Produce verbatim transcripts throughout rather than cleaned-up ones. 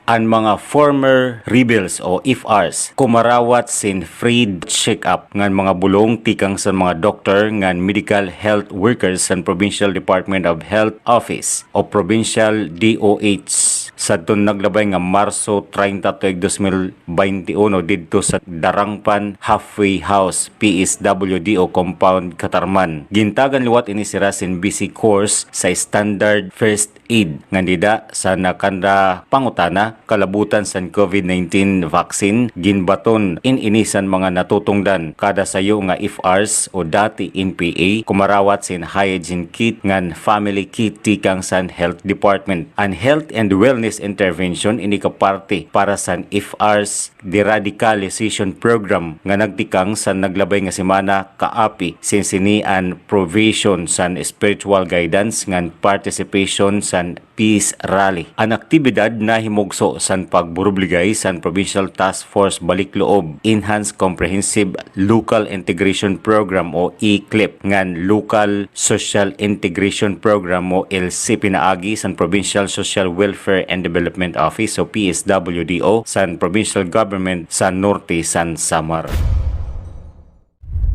An mga former rebels o F Rs kumarawat sin free check-up ngan mga bulong tikang san mga doktor ngan medical health workers san Provincial Department of Health Office o Provincial D O H sadton naglabay nga Marso treinta tuig dos mil baynte uno didto sa Darangpan Halfway House, P S W D O compound, Catarman. Gintagan liwat ini sira sin basic course sa standard first aid ngan dida sa nakanda pangutana kalabutan san COVID nineteen vaccine, ginbaton in ini san mga natutungdan. Kada sayo nga F Rs o dati N P A kumarawat sin hygiene kit ngan family kit tikang san health department. An health and wellness intervention ini ka parte para san F Rs deradicalization program nga nagtikang san naglabay nga semana kaapi sin sini an provision san spiritual guidance ngan participation san peace rally. An aktibidad nahimugso san pagburubligay san Provincial Task Force Balik Loob, Enhanced Comprehensive Local Integration Program o E clip ngan Local Social Integration Program o L C pinaagi san Provincial Social Welfare and Development Office o P S W D O san Provincial Government sa Norte san Samar.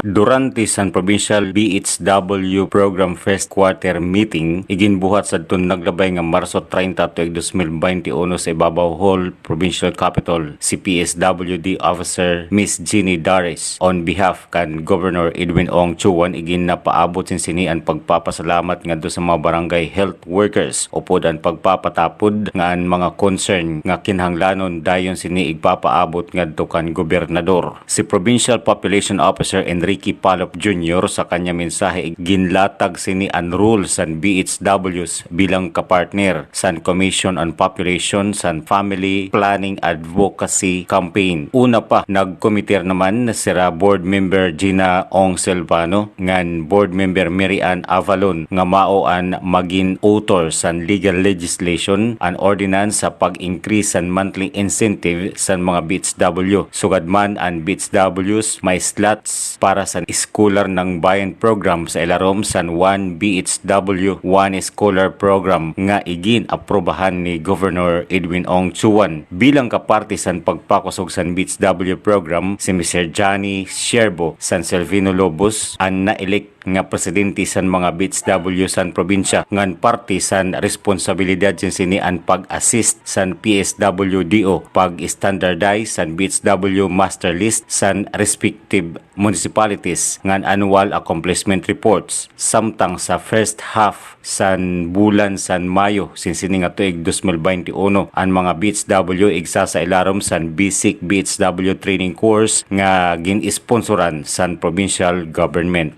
Durante san Provincial B H W Program First Quarter Meeting, iginbuhat sadton naglabay nga Marso treinta tuig dos mil baynte uno sa Ibabaw Hall, Provincial Capitol, si P S W D Officer Miss Jeannie Dares, on behalf kan Governor Edwin Ong Chuan, igin napaabot sin sini an pagpapasalamat ngadto sa mga barangay health workers upod an pagpapatapod nga an mga concern nga kinahanglanon dayon sini igpapaabot ngadto kan gobernador. Si Provincial Population Officer Enrique Palop Junior sa kanya mensahe, ginlatag sini an role san B H Ws bilang kapartner san Commission on Population san Family Planning Advocacy Campaign. Una pa, nagkomiter naman sira Board Member Gina Ong Silvano ngan Board Member Mary Ann Avalon nga mao an magin author san legal legislation, an ordinance sa pag-increase san monthly incentive san mga B H W. Sugad man an B H Ws may slots para san Scholar ng Bayan program sa ilarom san One B H W, One Scholar program nga igin-aprubahan ni Governor Edwin Ong Chuan. Bilang kaparte san pagpakusog san B H W program, si Mister Johnny Siervo san Silvino Lobos an na-elect nga presidente san mga B H W san probinsya, ngan parte san responsabilidad sin sini an pag-assist san P S W D O pag-standardize san B H W master list san respective municipalities ngan annual accomplishment reports. Samtang sa first half san bulan san Mayo sin sini nga tuig dos mil baynte uno, an mga B H W igsa sa ilarom san basic B H W training course nga gin-sponsoran san provincial government.